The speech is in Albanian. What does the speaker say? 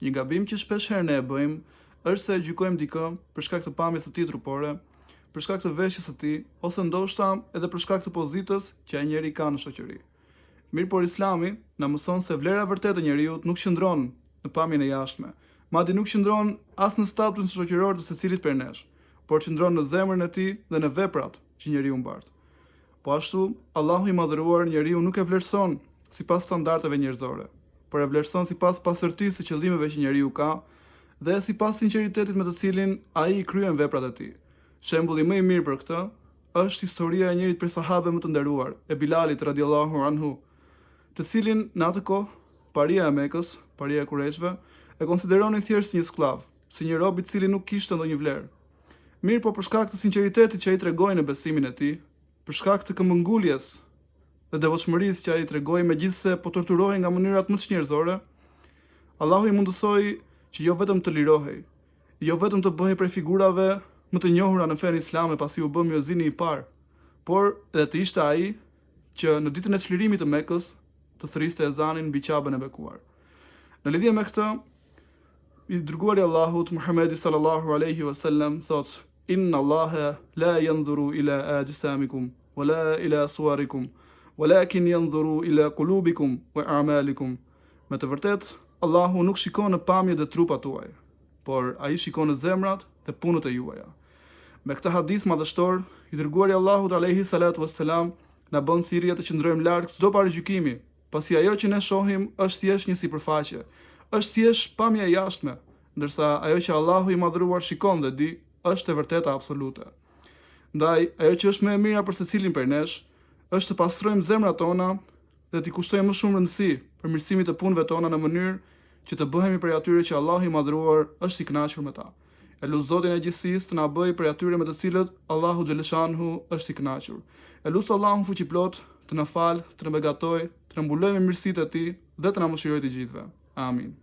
Një gabim që shpesh herë ne e bëjmë është se e gjykojmë dikë për shkak të pamjes së tij trupore, për shkak të veshjes së tij ose ndoshta edhe për shkak të pozitës që ai njeri ka në shoqëri. Mirëpo Islami na mëson se vlera e vërtetë e njeriut nuk qëndron në pamjen e jashtme, madje nuk qëndron as në statusin shoqëror të secilit prej nesh, por qëndron në zemrën e tij dhe në veprat që njeriu mbart. Po ashtu, Allahu i Madhëruar njeriun nuk e vlerëson sipas standardeve njerëzore, por e vlerëson sipas pastërtisë së qëllimeve që njeriu ka dhe sipas sinqeritetit me të cilin ai i kryen veprat e tij. Shembulli më i mirë për këtë është historia e njërit prej sahabëve më të nderuar, e Bilalit radiallahu anhu, të cilin në atë kohë paria e Mekës, paria e Kurejshëve, e konsideronin thjesht si një skllav, si një rob i cili nuk kishte ndonjë vlerë. Mirëpo për shkak të sinqeritetit që ai tregoi në besimin e tij, për shkak të këmbënguljes dhe devotshmërisë që ai tregoi megjithëse po torturohej nga mënyrat më çnjerëzore, Allahu i mundësoi që jo vetëm të lirohej, jo vetëm të bëhej prej figurave më të njohura në fenë islame pasi u bë myezini i parë, por edhe të ishte ai që në ditën e çlirimit të Mekës të thërriste ezanin mbi Qaben e bekuar. Në lidhje me këtë, I dërguari i Allahut Muhamedi sallallahu alaihi wasallam thotë: Inna Allaha la yanzuru ila ajsamikum wala ila suwarikum walakin yanzuru ila qulubikum wa a'malikum. Me të vërtetë, Allahu nuk shikon në pamjet dhe trupat tuaj, por ai shikon në zemrat dhe punët e juaja. Me këtë hadith madhështor, i dërguari i Allahut alaihi salatu wassalam na bën thirrje të qëndrojmë larg çdo paragjykimi Pasi ajo që ne shohim është thjesht një sipërfaqe, është thjesht pamja e jashtme, ndërsa ajo që Allahu i Madhëruar shikon dhe di, është e vërteta absolute. Ndaj, ajo që është më e mira për secilin prej nesh, është të pastrojmë zemrat tona dhe t'i kushtojmë më shumë rëndësi përmirësimit të punëve tona në mënyrë që të bëhemi prej atyre që Allahu i Madhëruar është i kënaqur me ta. E lus Zotin e gjithësisë të na bëjë prej atyre me të cilët Allahu xheleshanuhu është i kënaqur. E lus Allahun fuqiplotë të na falë, të na begatojë, të na mbulojë me mirësitë e tij dhe të na mëshirojë të gjithëve. Amin.